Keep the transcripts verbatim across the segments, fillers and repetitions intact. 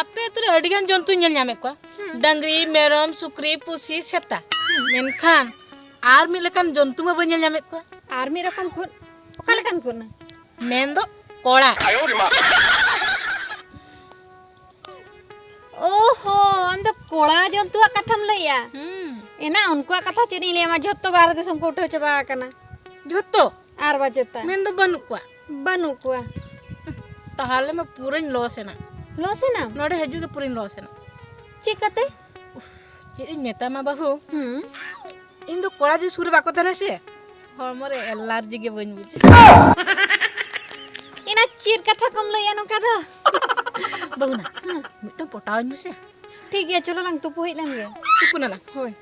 ᱟᱯᱮ ᱟᱹᱛᱩ ᱨᱮ ᱟᱹᱰᱤ ᱜᱟᱱ ᱡᱚᱱᱛᱩᱧ ᱧᱮᱞ ᱧᱟᱢᱮᱫ ᱠᱚᱣᱟ᱾ ᱦᱩᱸ᱾ ᱰᱟᱝᱨᱤ, ᱢᱮᱨᱚᱢ, ᱥᱩᱠᱨᱤ, ᱯᱩᱥᱤ, ᱥᱮᱛᱟ᱾ ᱦᱩᱸ᱾ ᱢᱮᱱᱠᱷᱟᱱ ᱟᱨ ᱢᱤᱫ ᱞᱮᱠᱟᱱ ᱡᱚᱱᱛᱩ ᱢᱟ ᱵᱟᱹᱧ ᱧᱮᱞ ᱧᱟᱢᱮᱫ ᱠᱚᱣᱟ᱾ ᱟᱨ ᱢᱤᱫ ᱨᱚᱠᱚᱢ ᱠᱷᱩᱫ? ᱚᱠᱟ ᱞᱮᱠᱟᱱ ᱠᱷᱩᱫ ᱱᱟ? ᱢᱮᱱ ᱫᱚ ᱠᱚᱲᱟ᱾ ᱳᱦᱳ, ᱟᱢ ᱫᱚ ᱠᱚᱲᱟ ᱡᱚᱱᱛᱩᱣᱟᱜ ᱠᱟᱛᱷᱟᱢ ᱞᱟᱹᱭᱮᱜᱼᱟ? ᱦᱩᱸ᱾ ᱮᱱᱟ ᱩᱱᱠᱩᱣᱟᱜ ᱠᱟᱛᱷᱟ ᱪᱮᱫ ᱤᱧ ᱞᱟᱹᱭᱟᱢᱟ, ᱡᱷᱚᱛᱚ ᱵᱟᱦᱨᱮ ᱫᱤᱥᱚᱢ ᱠᱚ ᱩᱴᱷᱟᱹᱣ ᱪᱟᱵᱟ ᱟᱠᱟᱱᱟ᱾ ᱡᱷᱚᱛᱚ? ᱟᱨ ᱵᱟᱪᱮᱛᱟ᱾ ᱢᱮᱱ ᱫᱚ ᱵᱟᱹᱱᱩᱜ ᱠᱚᱣᱟ? ᱵᱟᱹᱱᱩᱜ ᱠᱚᱣᱟ᱾ ᱛᱟᱦᱞᱮ ᱢᱟ ᱯᱩᱨᱟᱹᱧ ᱞᱚᱥ ᱮᱱᱟ᱾ ᱞᱚᱥ ᱮᱱᱟᱢ? ᱱᱚᱰᱮ ᱦᱤᱡᱩᱜ ᱜᱮ ᱯᱩᱨᱟᱹᱧ ᱞᱚᱥ ᱮᱱᱟ᱾ ᱪᱮᱫ ᱠᱟᱛᱮ? ᱪᱮᱫ ᱤᱧ ᱢᱮᱛᱟᱢᱟ ᱵᱟᱹᱦᱩ? ᱦᱩᱸ᱾ ᱤᱧ ᱫᱚ ᱠᱚᱲᱟ ᱡᱩᱫᱤ ᱥᱩᱨ ᱨᱮ ᱵᱟᱠᱚ ᱛᱟᱦᱮᱱᱟ ᱥᱮ, ᱦᱚᱲᱢᱚ ᱨᱮ ᱮᱞᱟᱨᱡᱤ ᱜᱮ ᱵᱟᱹᱧ ᱵᱩᱡᱷᱟᱹᱣᱟ᱾ ᱮᱱᱟ ᱪᱮᱫ ᱠᱟᱛᱷᱟ ᱠᱚᱢ ᱞᱟᱹᱭᱟ ᱱᱚᱝᱠᱟ ᱫᱚ? ᱵᱟᱹᱦᱩ ᱱᱟ, ᱦᱩᱸ᱾ ᱢᱤᱫᱴᱟᱝ ᱯᱚᱴᱟᱣᱟᱹᱧ ᱢᱮᱥᱮ᱾ ᱴᱷᱤᱠ ᱜᱮᱭᱟ, ᱪᱚᱞᱚ ᱞᱟᱝ ᱛᱩᱯᱩ ᱦᱮᱡ ᱞᱮᱱ ᱜᱮ᱾ ᱛᱩᱯᱩ ᱱᱟᱞᱟᱝ᱾ ᱦᱳᱭ᱾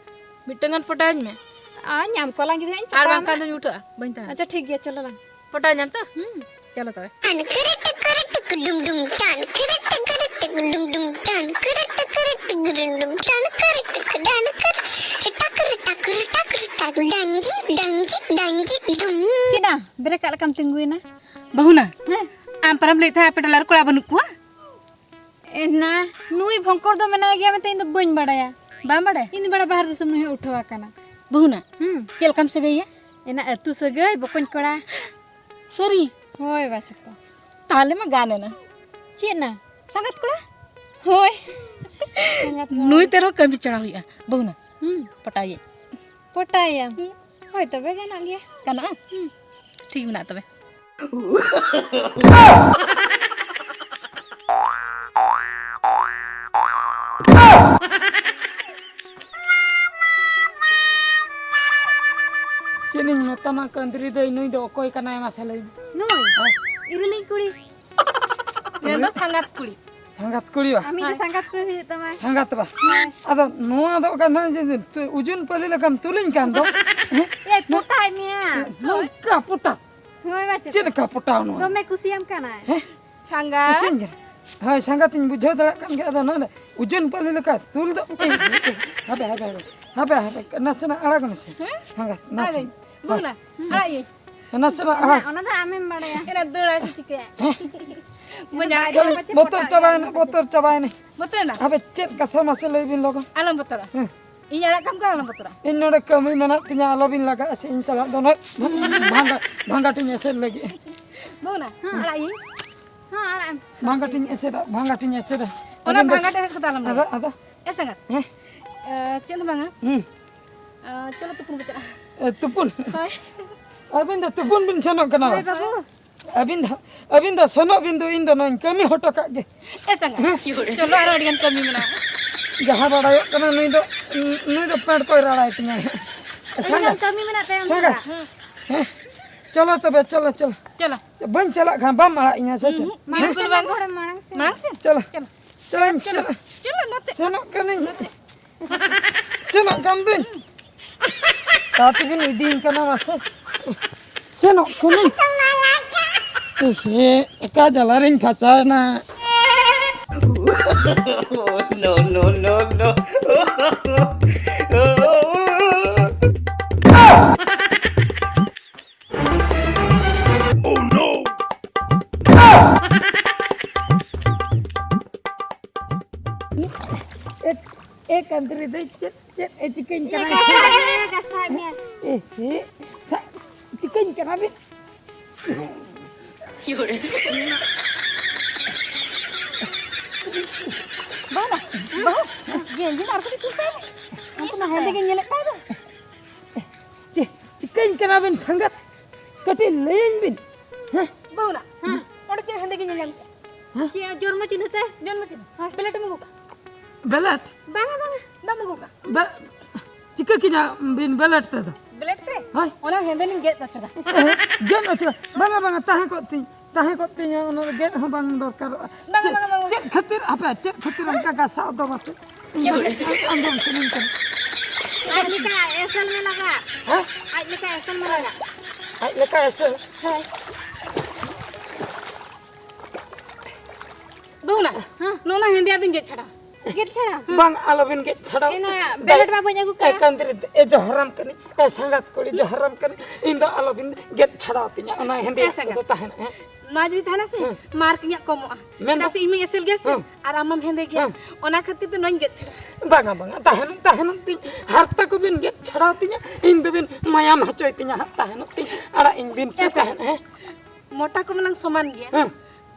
ᱢᱤᱫᱴᱟᱝ ᱜᱟᱱ ᱯᱚᱴᱟᱣᱟᱹᱧ ᱢᱮ᱾ ᱟᱨ ᱧᱟᱢ ᱠᱚᱣᱟ ᱞᱟᱝ ᱡᱩᱫᱤ ᱦᱟᱸᱜ ᱤᱧ ᱟᱨ ᱯᱚᱴᱟᱣ ᱵᱟᱝᱠᱷᱟᱱ ᱟᱢᱟ᱾ ᱫᱚᱧ ᱩᱴᱷᱟᱹᱜᱼᱟ, ᱵᱟᱹᱧ ᱛᱟᱦᱮᱱᱟ᱾ ᱟᱪᱪᱷᱟ, ᱴᱷᱤᱠ ᱜᱮᱭᱟ, ᱪᱚᱞᱚ ᱞᱟᱝ᱾ ᱯᱚᱴᱟᱣ ᱧᱟᱢ ᱛᱚ? ᱦᱩᱸ᱾ ᱪᱚᱞᱚ ᱛᱚᱵᱮ᱾ ᱴᱟᱱ ᱠᱤᱨᱤ ᱴᱤᱠᱤᱨᱤ ᱴᱤᱠᱤ ᱰᱩᱢ ᱰᱩᱢ, ᱴᱟᱱ ᱠᱤᱨᱤ ᱴᱤᱠᱤᱨᱤ ᱴᱤᱠᱤ ᱰᱩᱢ ᱰᱩᱢ, ᱴᱟᱱ ᱠᱤᱨᱤ ᱴᱤᱠᱤᱨᱤ ᱴᱤᱠᱤ ᱰᱩᱢ ᱰᱩᱢ, ᱴᱟᱱ ᱠᱤᱨᱤ ᱴᱤᱠᱤ ᱰᱟᱱ ᱠᱤᱨᱤ, ᱴᱟᱠᱨᱤ ᱴᱟᱠᱨᱤ ᱴᱟᱠᱨᱤ ᱴᱟᱠ, ᱰᱟᱝᱜᱤ ᱰᱟᱝᱜᱤ ᱰᱟᱝᱜᱤ ᱰᱩᱢ᱾ ᱪᱮᱫ ᱱᱟ? ᱵᱮᱨᱮᱫ ᱠᱟᱜ ᱞᱮᱠᱟᱢ ᱛᱤᱸᱜᱩᱭᱮᱱᱟ? ᱵᱟᱹᱦᱩ ᱱᱟ, ᱦᱮᱸ? ᱟᱢ ᱯᱟᱨᱟᱢ ᱞᱟᱹᱭᱮᱫ ᱛᱟᱦᱮᱸᱫ ᱟᱯᱮ ᱴᱚᱞᱟ ᱨᱮ ᱠᱚᱲᱟ ᱵᱟᱹᱱᱩᱜ ᱠᱚᱣᱟ? ᱮ ᱱᱟ, ᱱᱩᱭ ᱵᱷᱚᱝᱠᱚᱨ ᱫᱚ ᱢᱮᱱᱟᱭ ᱜᱮᱭᱟ ᱢᱮᱱᱛᱮ ᱤᱧ ᱫᱚ ᱵᱟᱹᱧ ᱵᱟᱲᱟᱭᱟ᱾ ᱵᱟᱢ ᱵᱟᱲᱟᱭᱟ? ᱤᱧ ᱫᱚ ᱵᱟᱲᱟᱭ ᱵᱟᱦᱨᱮ ᱫᱤᱥᱚᱢ ᱱᱩᱭ ᱦᱚᱸ ᱩᱴᱷᱟᱹᱣ ᱟᱠᱟᱱᱟ᱾ ᱵᱟᱹᱦᱩ ᱱᱟ, ᱦᱩᱸ᱾ ᱪᱮᱫ ᱞᱮᱠᱟᱢ ᱥᱟᱹᱜᱟᱹᱭᱟ? ᱮᱱᱟ ᱟᱹᱛᱩ ᱥᱟᱹᱜᱟᱹᱭ, ᱵᱚᱠᱚᱧ ᱠᱚᱲᱟ᱾ ᱥᱟᱹᱨᱤ? ᱦᱳᱭ ᱵᱟᱪᱮᱛᱟ᱾ ᱛᱟᱦᱞᱮ ᱢᱟ ᱜᱟᱱ ᱮᱱᱟ᱾ ᱪᱮᱫ ᱱᱟ? ᱥᱟᱸᱜᱟᱛ ᱠᱚᱲᱟ? ᱦᱳᱭ᱾ ᱥᱟᱸᱜᱟᱛ ᱠᱚᱲᱟ᱾ ᱱᱩᱭ ᱛᱮ ᱨᱮᱦᱚᱸ ᱠᱟᱹᱢᱤ ᱪᱟᱲᱟ ᱦᱩᱭᱩᱜᱼᱟ, ᱵᱟᱹᱦᱩ ᱱᱟ᱾ ᱦᱩᱸ᱾ ᱯᱚᱴᱟᱭᱮ᱾ ᱯᱚᱴᱟᱭᱟᱢ? ᱦᱩᱸ᱾ ᱦᱳᱭ, ᱛᱚᱵᱮ ᱜᱟᱱᱚᱜ ᱜᱮᱭᱟ᱾ ᱜᱟᱱᱚᱜᱼᱟ? ᱦᱩᱸ᱾ ᱴᱷᱤᱠ ᱢᱮᱱᱟᱜᱼᱟ ᱛᱚᱵᱮ᱾ ᱪᱮᱫ ᱤᱧ ᱢᱮᱛᱟᱢᱟ ᱠᱟᱹᱱᱫᱽᱨᱤ ᱫᱟᱹᱭ, ᱱᱩᱭ ᱫᱚ ᱚᱠᱚᱭ ᱠᱟᱱᱟᱭ ᱢᱟᱥᱮ ᱞᱟᱹᱭ ᱢᱮ? ᱱᱩᱭ? ᱦᱮᱸ᱾ ᱤᱨᱤᱞᱤᱧ ᱠᱩᱲᱤ᱾ ᱢᱮᱱ ᱫᱚ ᱥᱟᱸᱜᱟᱛ ᱠᱩᱲᱤ᱾ ᱥᱟᱸᱜᱟᱛ ᱠᱩᱲᱤ ᱵᱟ? ᱟᱢᱤᱡ ᱫᱚ ᱦᱳᱭ᱾ ᱥᱟᱸᱜᱟᱛ ᱠᱩᱲᱤ ᱦᱩᱭᱩᱜ ᱛᱟᱢᱟ᱾ ᱥᱟᱸᱜᱟᱛ ᱵᱟ? ᱦᱳᱭ᱾ ᱟᱫᱚ ᱱᱚᱣᱟ ᱫᱚ ᱚᱠᱟ ᱱᱚᱜᱼᱚᱭ ᱡᱮ ᱛᱩ-, ᱳᱡᱚᱱ ᱯᱟᱹᱞᱤ ᱞᱮᱠᱟᱢ ᱛᱩᱞᱤᱧ ᱠᱟᱱ ᱫᱚ᱾ ᱦᱮᱸ? ᱮ, ᱯᱚᱴᱟᱭ ᱢᱮᱭᱟ᱾ ᱱᱚᱝᱠᱟ ᱯᱚᱴᱟ᱾ ᱦᱳᱭ ᱵᱟᱪᱮᱛᱟ᱾ ᱪᱮᱫ ᱞᱮᱠᱟ ᱯᱚᱴᱟᱣ ᱱᱚᱣᱟ? ᱫᱚᱢᱮ ᱠᱩᱥᱤᱭᱟᱢ ᱠᱟᱱᱟᱭ᱾ ᱦᱮᱸ? ᱥᱟᱸᱜᱟᱛ᱾ ᱠᱩᱥᱤᱭᱟᱹᱧ ᱠᱟᱱᱟ᱾ ᱦᱳᱭ, ᱥᱟᱸᱜᱟᱛ ᱤᱧ ᱵᱩᱡᱷᱟᱹᱣ ᱫᱟᱲᱮᱭᱟᱜ ᱠᱟᱱ ᱜᱮᱭᱟ᱾ ᱟᱫᱚ ᱱᱚᱣᱟ ᱫᱚ ᱳᱡᱚᱱ ᱯᱟᱹᱞᱤ ᱞᱮᱠᱟ ᱛᱩᱞ ᱫᱚ᱾ ᱦᱟᱯᱮ, ᱦᱟᱯᱮ, ᱦᱟᱯᱮ, ᱦᱟᱯᱮ, ᱦᱟᱯᱮ, ᱱᱟᱥᱮᱱᱟᱜ ᱟᱲᱟᱜᱽ ᱢᱮᱥᱮ᱾ ᱦᱮᱸ? ᱥᱟᱸᱜᱟᱛ, ᱱᱟᱥᱮ᱾ ᱟᱲᱟᱜᱟᱹᱧ᱾ ᱵᱟᱹᱦᱩ ᱱᱟ, ᱦᱳᱭ᱾ ᱟᱲᱟᱜ ᱤᱭᱟᱹᱧ᱾ ᱱᱟᱥᱮᱱᱟᱜ ᱚᱱᱟ, ᱟᱲᱟᱜᱽ᱾ ᱚᱱᱟ ᱫᱚ ᱟᱢᱮᱢ ᱵᱟᱲᱟᱭᱟ᱾ ᱮᱱᱟ ᱫᱟᱹᱲᱟ ᱥᱮ ᱪᱤᱠᱟᱹᱭᱟ? ᱦᱮᱸ? ᱵᱟᱹᱧ ᱟᱲᱟᱜ ᱠᱷᱟᱹᱞᱤ ᱜᱮᱭᱟ᱾ ᱵᱚᱛᱚᱨ ᱪᱟᱵᱟᱭᱮᱱᱟ, ᱵᱚᱛᱚᱨ ᱪᱟᱵᱟᱭᱮᱱᱟ᱾ ᱵᱚᱛᱚᱨ ᱮᱱᱟ? ᱟᱵᱮ ᱪᱮᱫ ᱠᱟᱛᱷᱟ ᱢᱟᱥᱮ ᱞᱟᱹᱭ ᱵᱤᱱ ᱞᱚᱜᱚᱱ? ᱟᱞᱚᱢ ᱵᱚᱛᱚᱨᱟ᱾ ᱦᱮᱸ᱾ ᱤᱧ ᱟᱲᱟᱜ ᱠᱟᱢ ᱠᱷᱟᱱ ᱟᱞᱚᱢ ᱵᱚᱛᱚᱨᱟ᱾ ᱤᱧ ᱱᱚᱰᱮ ᱠᱟᱹᱢᱤ ᱢᱮᱱᱟᱜ ᱛᱤᱧᱟ, ᱟᱞᱚᱵᱤᱱ ᱞᱟᱜᱟᱜᱼᱟ ᱥᱮ ᱤᱧ ᱥᱟᱞᱟᱜ ᱫᱚ ᱱᱚᱜᱼᱚᱭ ᱵᱷᱟᱸᱜᱟ, ᱵᱷᱟᱸᱜᱟᱴᱤᱧ ᱮᱥᱮᱫ ᱞᱟᱹᱜᱤᱫ᱾ ᱵᱟᱹᱦᱩᱱᱟ, ᱦᱮᱸ᱾ ᱟᱲᱟᱜ ᱤᱧ᱾ ᱦᱮᱸ, ᱟᱲᱟᱜ ᱮᱢ᱾ ᱵᱷᱟᱸᱜᱟᱴᱤᱧ ᱮᱥᱮᱫᱟ, ᱵᱷᱟᱸᱜᱟᱴᱤᱧ ᱮᱥᱮᱫᱟ᱾ ᱚᱱᱟ ᱟᱹᱵᱤᱱ ᱫᱚ ᱵᱷᱟᱸᱜᱟᱴ ᱮᱥᱮᱫ ᱠᱟᱛᱷᱟ ᱟᱞᱚᱢ ᱞᱟᱹᱭᱟ᱾ ᱟᱫᱚ, ᱟᱫᱚ᱾ ᱮ ᱥᱟᱸᱜᱟᱛ᱾ ᱦᱮᱸ᱾ ᱮ, ᱪᱮᱫ ᱦᱚᱸ ᱵᱟᱝᱟ᱾ ᱦᱩᱸ᱾ ᱮ, ᱪᱚᱞᱚ ᱛᱩᱯᱩᱱ ᱵᱚ ᱪᱟᱞᱟᱜᱼᱟ᱾ ᱮ, ᱛᱩᱯᱩᱱ? ᱦᱳᱭ᱾ ᱟᱹᱵᱤᱱ ᱫᱚ ᱛᱩᱯᱩᱱ ᱵᱤᱱ ᱥᱮᱱᱚᱜ ᱠᱟᱱᱟ? ᱦᱳᱭ ᱵᱟᱹᱵᱩ᱾ ᱟᱹᱵᱤᱱ ᱫᱚ, ᱟᱹᱵᱤᱱ ᱫᱚ ᱥᱮᱱᱚᱜ ᱵᱤᱱ ᱫᱚ, ᱤᱧ ᱫᱚ ᱱᱚᱣᱟᱧ ᱠᱟᱹᱢᱤ ᱦᱚᱴᱚ ᱠᱟᱜ ᱜᱮ᱾ ᱮ ᱥᱟᱸᱜᱟᱛ, ᱦᱮᱸ? ᱪᱚᱞᱚ, ᱟᱨᱚ ᱟᱹᱰᱤ ᱜᱟᱱ ᱠᱟᱹᱢᱤ ᱢᱮᱱᱟᱜᱼᱟ᱾ ᱡᱟᱦᱟᱸ ᱵᱟᱲᱟᱭᱚᱜ ᱠᱟᱱᱟ, ᱱᱩᱭ ᱫᱚ, ᱱᱩᱭ ᱫᱚ ᱯᱮᱱᱴ ᱠᱚᱭ ᱨᱟᱲᱟᱭ ᱛᱤᱧᱟᱭ᱾ ᱟᱹᱰᱤ ᱜᱟᱱ ᱥᱟᱸᱜᱟᱛ, ᱠᱟᱹᱢᱤ ᱢᱮᱱᱟᱜ ᱛᱟᱭᱟ ᱩᱱᱤ ᱥᱟᱸᱜᱟᱛ᱾ ᱫᱚ᱾ ᱦᱮᱸ᱾ ᱪᱚᱞᱚ ᱛᱚᱵᱮ, ᱪᱚᱞᱚ, ᱪᱚᱞᱚ᱾ ᱪᱚᱞᱚ᱾ ᱵᱟᱹᱧ ᱪᱟᱞᱟᱜ ᱠᱷᱟᱱ ᱵᱟᱢ ᱟᱲᱟᱜ ᱤᱧᱟ ᱥᱮ ᱪᱮᱫ? ᱦᱩᱸ, ᱦᱩᱸ, ᱵᱤᱞᱠᱩᱞ ᱵᱟᱝ᱾ ᱢᱟᱲᱟᱝ ᱥᱮᱫ᱾ ᱢᱟᱲᱟᱝ ᱥᱮᱫ᱾ ᱪᱚᱞᱚ᱾ ᱪᱚᱞᱚ᱾ ᱪᱚᱞᱚᱧ ᱪᱚᱞᱚ, ᱥᱮᱱᱚᱜ᱾ ᱪᱚᱞᱚ ᱱᱚᱛᱮ᱾ ᱥᱮᱱᱚᱜ ᱠᱟᱹᱱᱟᱹᱧ᱾ ᱥᱮᱱᱚᱜ ᱠᱟᱱ ᱫᱩᱧ᱾ ᱚᱠᱟ ᱛᱮᱵᱤᱱ ᱤᱫᱤᱧ ᱠᱟᱱᱟ ᱢᱟᱥᱮ? ᱥᱮᱱᱚᱜ ᱠᱟᱹᱱᱟᱹᱧ᱾ ᱮᱦᱮ, ᱚᱠᱟ ᱡᱟᱞᱟ ᱨᱤᱧ ᱯᱷᱟᱥᱟᱣᱮᱱᱟ᱾ No, no, no, no. Oh no! ᱮ, ᱮ ᱠᱟᱹᱱᱛᱨᱤ ᱫᱚ ᱪᱮᱫ, ᱪᱮᱫ ᱮ ᱪᱤᱠᱟᱹᱧ ᱠᱟᱱᱟ? ᱜᱟᱥᱟᱭ ᱢᱮ, ᱜᱟᱥᱟᱭ ᱢᱮ᱾ ᱮ, ᱮ, ᱪᱟ-, ᱪᱤᱠᱟᱹᱧ ᱠᱟᱱᱟ ᱵᱤᱱ? ᱵᱟᱹᱦᱩ ᱱᱟ, ᱵᱟᱹᱦᱩ, ᱜᱮᱧᱡᱤ ᱢᱟ ᱟᱨ ᱠᱟᱹᱴᱤᱡ ᱛᱩᱞ ᱛᱟᱭ ᱢᱮ᱾ ᱩᱱᱠᱩ ᱢᱟ ᱦᱮᱸᱫᱮ ᱜᱮᱧ ᱧᱮᱞᱮᱫ ᱛᱟᱭ ᱫᱚ᱾ ᱪᱮ-, ᱪᱤᱠᱟᱹᱧ ᱠᱟᱱᱟ ᱵᱤᱱ ᱥᱟᱸᱜᱟᱛ? ᱠᱟᱹᱴᱤᱡ ᱞᱟᱹᱭᱟᱹᱧ ᱵᱤᱱ᱾ ᱦᱮᱸ? ᱵᱟᱹᱦᱩ ᱱᱟ, ᱦᱮᱸ? ᱚᱸᱰᱮ ᱪᱮᱫ ᱦᱮᱸᱫᱮ ᱜᱮᱧ ᱧᱮᱞ ᱧᱟᱢ ᱠᱮᱫᱟ? ᱦᱮᱸ? ᱪᱮᱫ ᱡᱚᱱᱢᱚ ᱪᱤᱱᱦᱟᱹ ᱛᱟᱭ? ᱡᱚᱱᱢᱚ ᱪᱤᱱᱦᱟᱹ᱾ ᱦᱳᱭ, ᱵᱞᱮᱴ ᱮᱢ ᱟᱹᱜᱩ ᱠᱟᱜᱼᱟ? ᱵᱞᱮᱴ? ᱵᱟᱝᱟ, ᱵᱟᱝᱟ᱾ ᱵᱟᱢ ᱟᱹᱜᱩ ᱠᱟᱜᱼᱟ? ᱵᱮ-, ᱪᱤᱠᱟᱹ ᱠᱮᱧᱟ ᱵᱤᱱ ᱵᱞᱮᱴ ᱛᱮᱫᱚ? ᱵᱞᱮᱴ ᱛᱮ? ᱦᱳᱭ᱾ ᱚᱱᱟ ᱦᱮᱸᱫᱮ ᱞᱤᱧ ᱜᱮᱫ ᱚᱪᱚᱜᱟ᱾ ᱮ, ᱜᱮᱫ ᱚᱪᱚᱜᱟ? ᱵᱟᱝᱟ, ᱵᱟᱝᱟ, ᱛᱟᱦᱮᱸ ᱠᱚᱜ ᱛᱤᱧ, ᱛᱟᱦᱮᱸ ᱠᱚᱜ ᱛᱤᱧᱟ, ᱚᱱᱟ ᱫᱚ ᱜᱮᱫ ᱦᱚᱸ ᱵᱟᱝ ᱫᱚᱨᱠᱟᱨᱚᱜᱼᱟ᱾ ᱵᱟᱝᱟ, ᱪᱮᱫ, ᱵᱟᱝᱟ, ᱵᱟᱝᱟ᱾ ᱪᱮᱫ ᱠᱷᱟᱹᱛᱤᱨ, ᱟᱯᱮ ᱪᱮᱫ ᱠᱷᱟᱹᱛᱤᱨ ᱚᱱᱠᱟ ᱜᱟᱥᱟᱣ ᱫᱚ ᱢᱟᱥᱮ? ᱤᱧ ᱫᱚ ᱟᱸᱡᱚᱢ ᱥᱟᱱᱟᱧ ᱠᱟᱱᱟ᱾ ᱟᱡ ᱞᱮᱠᱟ ᱮᱥᱮᱞ ᱢᱮ ᱞᱟᱜᱟ᱾ ᱦᱮᱸ? ᱟᱡ ᱞᱮᱠᱟ ᱮᱥᱮᱞ ᱢᱮ ᱞᱟᱜᱟ᱾ ᱟᱡ ᱞᱮᱠᱟ ᱮᱥᱮᱞ? ᱦᱳᱭ᱾ ᱵᱟᱹᱦᱩ ᱱᱟ, ᱦᱮᱸ? ᱱᱚᱜᱼᱚ ᱱᱟ ᱦᱮᱸᱫᱮᱭᱟᱜ ᱫᱚᱧ ᱜᱮᱫ ᱪᱷᱟᱲᱟᱣᱟ᱾ ᱜᱮᱫ ᱪᱷᱟᱲᱟ? ᱵᱟᱝ, ᱟᱞᱚᱵᱤᱱ ᱜᱮᱫ ᱪᱷᱟᱲᱟᱣᱟ᱾ ᱮᱱᱟ ᱵᱮᱞᱮᱴ ᱢᱟ ᱵᱟᱹᱧ ᱟᱹᱜᱩ ᱠᱟᱜᱼᱟ᱾ ᱮ ᱠᱟᱹᱱᱫᱨᱤ, ᱮ ᱡᱚᱦᱟᱨᱟᱢ ᱠᱟᱹᱱᱟᱹᱧ, ᱮ ᱥᱟᱸᱜᱟᱛ ᱠᱩᱲᱤ ᱡᱚᱦᱟᱨᱟᱢ ᱠᱟᱹᱱᱟᱹᱧ, ᱤᱧ ᱫᱚ ᱟᱞᱚᱵᱤᱱ ᱜᱮᱫ ᱪᱷᱟᱲᱟᱣ ᱛᱤᱧᱟ, ᱚᱱᱟ ᱦᱮᱸᱫᱮᱭᱟᱜ ᱦᱮᱸ, ᱥᱟᱸᱜᱟᱛ᱾ ᱠᱚᱫᱚ ᱛᱟᱦᱮᱱᱟ, ᱦᱮᱸ? ᱱᱚᱣᱟ ᱡᱩᱫᱤ ᱛᱟᱦᱮᱱᱟ ᱥᱮ, ᱦᱮᱸ᱾ ᱢᱟᱨᱠ ᱤᱧᱟᱹᱜ ᱠᱚᱢᱚᱜᱼᱟ᱾ ᱢᱮᱱᱫᱚ? ᱪᱮᱫᱟᱜ ᱥᱮ ᱤᱧ ᱢᱟᱧ ᱮᱥᱮᱞ ᱜᱮᱭᱟ ᱥᱮ, ᱦᱮᱸ᱾ ᱟᱨ ᱟᱢ ᱢᱟᱢ ᱦᱮᱸᱫᱮ ᱜᱮᱭᱟ᱾ ᱦᱮᱸ᱾ ᱚᱱᱟ ᱠᱷᱟᱹᱛᱤᱨ ᱛᱮ ᱱᱚᱣᱟᱧ ᱜᱮᱫ ᱪᱷᱟᱲᱟᱣᱟ᱾ ᱵᱟᱝᱟ, ᱵᱟᱝᱟ, ᱛᱟᱦᱮᱱᱚᱜ, ᱛᱟᱦᱮᱱᱚᱜ ᱛᱤᱧ, ᱦᱟᱨᱛᱟ ᱠᱚᱵᱤᱱ ᱜᱮᱫ ᱪᱷᱟᱲᱟᱣ ᱛᱤᱧᱟ, ᱤᱧ ᱫᱚᱵᱤᱱ ᱢᱟᱭᱟᱢ ᱦᱚᱪᱚᱭ ᱛᱤᱧᱟ ᱦᱟᱸᱜ, ᱛᱟᱦᱮᱱᱚᱜ ᱛᱤᱧ, ᱟᱲᱟᱜ ᱤᱧ ᱵᱤᱱ ᱥᱮ ᱦᱮᱸ᱾ ᱛᱟᱦᱮᱱ, ᱦᱮᱸ᱾ ᱢᱚᱴᱟ ᱠᱚᱢᱟ ᱞᱟᱝ ᱥᱚᱢᱟᱱ ᱜᱮᱭᱟ᱾ ᱦᱮᱸ᱾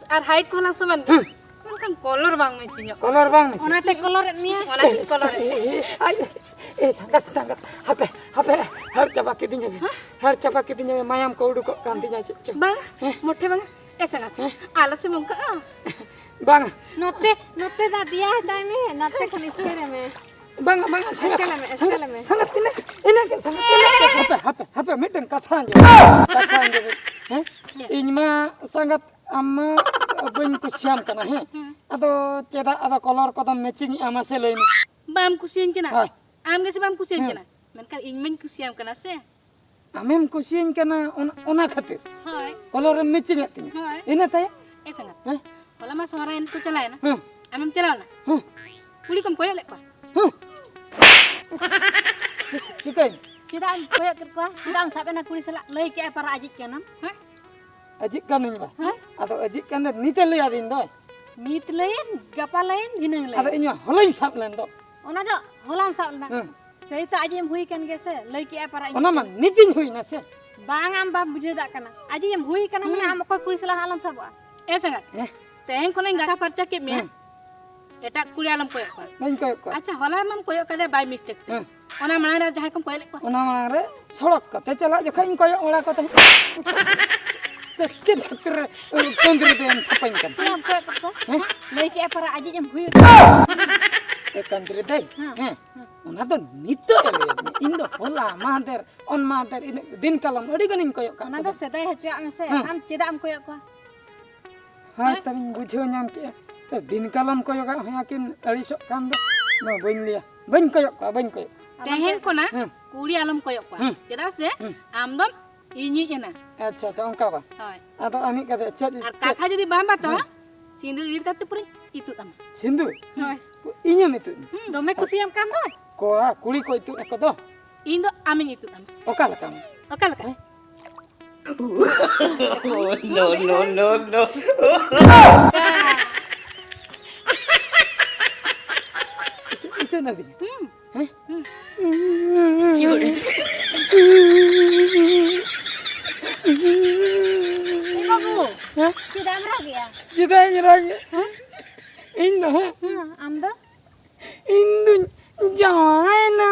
ᱟᱨ ᱦᱟᱭᱤᱴ ᱠᱚᱦᱚᱸ ᱞᱟᱝ ᱥᱚᱢᱟᱱ ᱜᱮᱭᱟ᱾ ᱦᱮᱸ᱾ ᱢᱮᱱᱠᱷᱟᱱ ᱠᱚᱞᱚᱨ ᱵᱟᱝ ᱢᱮᱪᱤᱝᱚᱜ ᱠᱟᱱᱟ᱾ ᱠᱚᱞᱚᱨ ᱵᱟᱝ ᱢᱮᱪᱤᱝ᱾ ᱚᱱᱟᱛᱮ ᱠᱚᱞᱚᱨᱮᱫ ᱢᱮᱭᱟ᱾ ᱚᱱᱟᱛᱮᱧ ᱠᱚᱞᱚᱨᱮᱫ ᱢᱮᱭᱟ᱾ ᱮ, ᱮ, ᱮ, ᱥᱟᱸᱜᱟᱛ, ᱥᱟᱸᱜᱟᱛ, ᱦᱟᱯᱮ, ᱦᱟᱯᱮ, ᱦᱟᱹᱲ ᱪᱟᱵᱟ ᱠᱤᱫᱤᱧᱟ ᱵᱤᱱ᱾ ᱦᱮᱸ? ᱦᱟᱹᱲ ᱪᱟᱵᱟ ᱠᱤᱫᱤᱧᱟ ᱵᱤᱱ, ᱢᱟᱭᱟᱢ ᱠᱚ ᱩᱰᱩᱠᱚᱜ ᱠᱟᱱ ᱛᱤᱧᱟ ᱪᱮᱫ ᱪᱚ᱾ ᱵᱟᱝ, ᱦᱮᱸ? ᱢᱚᱴᱷᱮ ᱵᱟᱝ᱾ ᱮ ᱥᱟᱸᱜᱟᱛ, ᱦᱮᱸ? ᱟᱞᱚ ᱥᱮᱢ ᱚᱱᱠᱟᱜᱼᱟ᱾ ᱵᱟᱝ᱾ ᱱᱚᱛᱮ, ᱱᱚᱛᱮ ᱫᱟᱫᱤᱭᱟ ᱦᱟᱛᱟᱭ ᱢᱮ, ᱱᱚᱛᱮ ᱠᱷᱚᱱ ᱤᱥᱠᱟᱹᱨ ᱢᱮ᱾ ᱵᱟᱝᱟ, ᱵᱟᱝᱟ, ᱥᱟᱸᱜᱟᱛ, ᱮᱥᱮᱞ ᱢᱮ, ᱮᱥᱮᱞ ᱥᱟᱸᱜᱟᱛ, ᱢᱮ᱾ ᱥᱟᱸᱜᱟᱛ, ᱤᱱᱟᱹᱜ, ᱤᱱᱟᱹᱜ ᱜᱮ ᱥᱟᱸᱜᱟᱛ, ᱤᱱᱟᱹᱜ ᱜᱮ ᱥᱟᱸᱜᱟᱛ᱾ ᱦᱟᱯᱮ, ᱦᱟᱯᱮ, ᱢᱤᱫᱴᱮᱱ ᱠᱟᱛᱷᱟ ᱟᱸᱡᱚᱢ᱾ ᱠᱟᱛᱷᱟ ᱟᱸᱡᱚᱢ᱾ ᱦᱮᱸ? ᱪᱮᱫ? ᱤᱧ ᱢᱟ ᱥᱟᱸᱜᱟᱛ ᱟᱢ ᱢᱟ ᱵᱟᱹᱧ ᱠᱩᱥᱤᱭᱟᱢ ᱠᱟᱱᱟ, ᱦᱮᱸ? ᱦᱩᱸ᱾ ᱟᱫᱚ ᱪᱮᱫᱟᱜ ᱟᱫᱚ ᱠᱚᱞᱚᱨ ᱠᱚᱫᱚᱢ ᱢᱮᱪᱤᱝ ᱮᱜᱼᱟ, ᱢᱟᱥᱮ ᱞᱟᱹᱭ ᱢᱮ? ᱵᱟᱢ ᱠᱩᱥᱤᱭᱟᱹᱧ ᱠᱟᱱᱟ? ᱦᱳᱭ᱾ ᱟᱢ ᱜᱮᱥᱮ ᱵᱟᱢ ᱠᱩᱥᱤᱭᱟᱹᱧ ᱦᱩᱸ᱾ ᱠᱟᱱᱟ? ᱢᱮᱱᱠᱷᱟᱱ ᱤᱧ ᱢᱟᱧ ᱠᱩᱥᱤᱭᱟᱢ ᱠᱟᱱᱟ ᱥᱮ᱾ ᱟᱢᱮᱢ ᱠᱩᱥᱤᱭᱟᱹᱧ ᱠᱟᱱᱟ, ᱚᱱᱟ, ᱚᱱᱟ ᱠᱷᱟᱹᱛᱤᱨ ᱦᱳᱭ᱾ ᱠᱚᱞᱚᱨᱮᱢ ᱢᱮᱪᱤᱝ ᱮᱫ ᱛᱤᱧᱟ? ᱦᱳᱭ᱾ ᱤᱱᱟᱹ ᱛᱟᱭᱚᱢ? ᱮ ᱥᱟᱸᱜᱟᱛ, ᱦᱮᱸ? ᱦᱚᱞᱟ ᱢᱟ ᱥᱚᱦᱨᱟᱭ ᱮᱱᱮᱡ ᱠᱚ ᱪᱟᱞᱟᱣᱮᱱᱟ᱾ ᱦᱮᱸ᱾ ᱟᱢᱮᱢ ᱪᱟᱞᱟᱣᱱᱟ? ᱦᱮᱸ᱾ ᱠᱩᱲᱤ ᱠᱚᱢ ᱠᱚᱭᱚᱜ ᱞᱮᱫ ᱠᱚᱣᱟ? ᱦᱮᱸ᱾ ᱪᱤᱠᱟᱹᱧ? ᱪᱮᱫᱟᱜ ᱮᱢ ᱠᱚᱭᱚᱜ ᱠᱮᱫ ᱠᱚᱣᱟ? ᱪᱮᱫᱟᱜ ᱮᱢ ᱥᱟᱵ ᱮᱱᱟ ᱠᱩᱲᱤ ᱥᱟᱞᱟᱜ? ᱞᱟᱹᱭ ᱠᱮᱜᱼᱟᱭ ᱯᱟᱨᱟ ᱟᱡᱤᱡ ᱠᱟᱱᱟᱢ, ᱦᱮᱸ? ᱟᱡᱤᱡ ᱠᱟᱹᱱᱟᱹᱧ ᱵᱟ᱾ ᱦᱮᱸ? ᱟᱫᱚ ᱟᱡᱤᱡ ᱠᱟᱱ ᱫᱚ ᱱᱤᱛ ᱮ ᱞᱟᱹᱭ ᱟᱹᱫᱤᱧ ᱫᱚᱭ᱾ ᱱᱤᱛ ᱞᱟᱹᱭᱮᱱ, ᱜᱟᱯᱟ ᱞᱟᱹᱭᱮᱱ, ᱫᱷᱤᱱᱟᱹᱝ ᱞᱟᱹᱭᱮᱱ᱾ ᱟᱫᱚ ᱤᱧ ᱢᱟ ᱦᱚᱞᱟᱧ ᱥᱟᱵ ᱞᱮᱱ ᱫᱚ᱾ ᱚᱱᱟ ᱫᱚ ᱦᱚᱞᱟᱢ ᱥᱟᱵ ᱞᱮᱱᱟ᱾ ᱦᱮᱸ᱾ ᱥᱮᱭ ᱛᱚ ᱟᱡᱤᱡ ᱮᱢ ᱦᱩᱭ ᱠᱟᱱ ᱜᱮᱭᱟ ᱥᱮ, ᱞᱟᱹᱭ ᱠᱮᱜᱼᱟ ᱯᱟᱨᱟ ᱟᱡᱤᱡ ᱚᱱᱟ ᱢᱟ ᱠᱟᱱᱟ᱾ ᱱᱤᱛᱤᱧ ᱦᱩᱭᱱᱟ ᱥᱮ᱾ ᱵᱟᱝ, ᱟᱢ ᱵᱟᱢ ᱵᱩᱡᱷᱟᱹᱣ ᱫᱟᱲᱮᱭᱟᱜ ᱠᱟᱱᱟ᱾ ᱟᱡᱤᱡ ᱮᱢ ᱦᱩᱭ ᱠᱟᱱᱟ ᱢᱟᱱᱮ ᱦᱩᱸ᱾ ᱟᱢ ᱚᱠᱚᱭ ᱠᱩᱲᱤ ᱥᱟᱞᱟᱜ ᱦᱟᱸᱜ ᱟᱞᱚᱢ ᱥᱟᱵᱚᱜᱼᱟ᱾ ᱮ ᱥᱟᱸᱜᱟᱛ, ᱦᱮᱸ᱾ ᱛᱮᱦᱮᱧ ᱠᱷᱚᱱᱟᱜ ᱤᱧ ᱜᱟᱥᱟᱣ ᱯᱷᱟᱨᱪᱟ ᱠᱮᱫ ᱢᱮᱭᱟ᱾ ᱦᱮᱸ᱾ ᱮᱴᱟᱜ ᱠᱩᱲᱤ ᱟᱞᱚᱢ ᱠᱚᱭᱚᱜ ᱠᱚᱣᱟ᱾ ᱵᱟᱹᱧ ᱠᱚᱭᱚᱜ ᱠᱚᱣᱟ᱾ ᱟᱪᱪᱷᱟ, ᱦᱚᱞᱟ ᱢᱟᱢ ᱠᱚᱭᱚᱜ ᱠᱟᱫᱮᱭᱟ by mistake ᱛᱮ᱾ ᱦᱮᱸ᱾ ᱚᱱᱟ ᱢᱟᱲᱟᱝ ᱨᱮ ᱡᱟᱦᱟᱸᱭ ᱠᱚᱢ ᱠᱚᱭᱚᱜ ᱞᱮᱫ ᱠᱚᱣᱟ? ᱚᱱᱟ ᱢᱟᱲᱟᱝ ᱨᱮ ᱥᱚᱲᱚᱠ ᱠᱟᱛᱮ ᱪᱟᱞᱟᱜ ᱡᱚᱠᱷᱚᱡ ᱤᱧ ᱠᱚᱭᱚᱜ ᱵᱟᱲᱟ ᱠᱚ ᱛᱟᱦᱮᱸᱫ᱾ ᱛᱚ ᱪᱮᱫ ᱠᱷᱟᱹᱛᱤᱨ ᱨᱮ ᱛᱚᱸᱫᱽᱨᱤ ᱫᱚᱭ ᱛᱷᱟᱯᱟᱧ ᱠᱟᱱ? ᱪᱮᱫ ᱮᱢ ᱠᱚᱭᱚᱜ ᱠᱮᱫ ᱠᱚᱣᱟ? ᱦᱮᱸ? ᱞᱟᱹᱭ ᱠᱮᱜᱼᱟ ᱯᱟᱨᱟ ᱟᱡᱤᱡ ᱮᱢ ᱦᱩᱭᱩᱜ᱾ ᱮ ᱛᱚᱸᱫᱽᱨᱤ ᱫᱟᱹᱭ, ᱦᱮᱸ᱾ ᱦᱮᱸ, ᱚᱱᱟ ᱫᱚ ᱱᱤᱛᱚᱜ ᱮ ᱞᱟᱹᱭ ᱟᱹᱫᱤᱧᱟ᱾ ᱤᱧ ᱫᱚ ᱦᱚᱞᱟ ᱢᱟᱦᱫᱮᱨ, ᱚᱱ ᱢᱟᱦᱫᱮᱨ, ᱤᱱᱟᱹ ᱫᱤᱱ ᱠᱟᱞᱚᱢ ᱟᱹᱰᱤ ᱜᱟᱱᱤᱧ ᱠᱚᱭᱚᱜ ᱠᱟᱜ ᱚᱱᱟ ᱫᱚ ᱠᱚᱫᱚ᱾ ᱥᱮᱫᱟᱭ ᱦᱚᱪᱚᱣᱟᱜ ᱢᱮᱥᱮ, ᱦᱮᱸ᱾ ᱟᱢ ᱪᱮᱫᱟᱜ ᱮᱢ ᱠᱚᱭᱚᱜ ᱠᱚᱣᱟ? ᱦᱳᱭ, ᱦᱮᱸ? ᱛᱚᱵᱮᱧ ᱵᱩᱡᱷᱟᱹᱣ ᱧᱟᱢ ᱠᱮᱜᱼᱟ᱾ ᱛᱚ, ᱫᱤᱱ ᱠᱟᱞᱚᱢ ᱠᱚᱭᱚᱜᱟ, ᱦᱮᱸ, ᱟᱹᱠᱤᱱ ᱟᱹᱲᱤᱥᱚᱜ ᱠᱟᱱ ᱫᱚ᱾ ᱢᱟ, ᱵᱟᱹᱧ ᱞᱟᱹᱭᱟ, ᱵᱟᱹᱧ ᱠᱚᱭᱚᱜ ᱠᱚᱣᱟ, ᱵᱟᱹᱧ ᱠᱚᱭᱚᱜ ᱠᱚᱣᱟ᱾ ᱟᱞᱚᱢ ᱛᱮᱦᱮᱧ ᱠᱚᱭᱚᱜ ᱠᱷᱚᱱᱟᱜ ᱠᱚᱣᱟ᱾ ᱦᱮᱸ᱾ ᱠᱩᱲᱤ ᱟᱞᱚᱢ ᱠᱚᱭᱚᱜ ᱠᱚᱣᱟ᱾ ᱦᱮᱸ᱾ ᱪᱮᱫᱟᱜ ᱥᱮ ᱦᱮᱸ᱾ ᱟᱢ ᱫᱚᱢ ᱤᱧᱤᱡ ᱮᱱᱟ᱾ ᱟᱪᱪᱷᱟ, ᱟᱪᱪᱷᱟ, ᱚᱱᱠᱟ ᱵᱟ? ᱦᱳᱭ᱾ ᱟᱫᱚ ᱟᱨ ᱢᱤᱫ ᱠᱟᱛᱷᱟ, ᱪᱮᱫ, ᱟᱨ ᱪᱮᱫ? ᱠᱟᱛᱷᱟ ᱡᱩᱫᱤ ᱵᱟᱢ ᱵᱟᱛᱟᱣᱟ, ᱦᱮᱸ᱾ ᱥᱤᱸᱫᱩᱨ ᱤᱨ ᱠᱟᱛᱮ ᱯᱩᱨᱟᱹᱧ ᱤᱛᱩᱫ ᱟᱢᱟ᱾ ᱥᱤᱸᱫᱩᱨ? ᱦᱳᱭ᱾ ᱤᱧᱮᱢ ᱤᱛᱩᱫ ᱤᱧᱟ? ᱦᱩᱸ, ᱫᱚᱢᱮ ᱠᱩᱥᱤᱭᱟᱢ ᱠᱟᱱ ᱫᱚᱭ᱾ ᱠᱚᱲᱟ, ᱠᱩᱲᱤ ᱠᱚ ᱤᱛᱩᱫ ᱟᱠᱚ ᱫᱚ᱾ ᱤᱧ ᱫᱚ ᱟᱢᱤᱧ ᱤᱛᱩᱫ ᱟᱢᱟ᱾ ᱚᱠᱟ ᱞᱮᱠᱟ? ᱚᱠᱟ ᱞᱮᱠᱟ? ᱦᱮᱸ? Oh, no, no, no, no. ᱤᱛᱟᱹ ᱱᱟᱵᱤᱱ᱾ ᱦᱩᱸ᱾ ᱦᱮᱸ? ᱮ ᱵᱟᱹᱵᱩ, ᱦᱮᱸ? ᱪᱮᱫᱟᱜ ᱮᱢ ᱨᱟᱜᱮᱜᱼᱟ? ᱪᱮᱫᱟᱜ ᱤᱧ ᱨᱟᱜᱮᱜᱼᱟ? ᱦᱮᱸ? ᱤᱧ ᱫᱚ ᱦᱮᱸ? ᱦᱮᱸ, ᱟᱢ ᱫᱚ? ᱤᱧ ᱫᱩᱧ ᱡᱟᱶᱟᱭᱮᱱᱟ᱾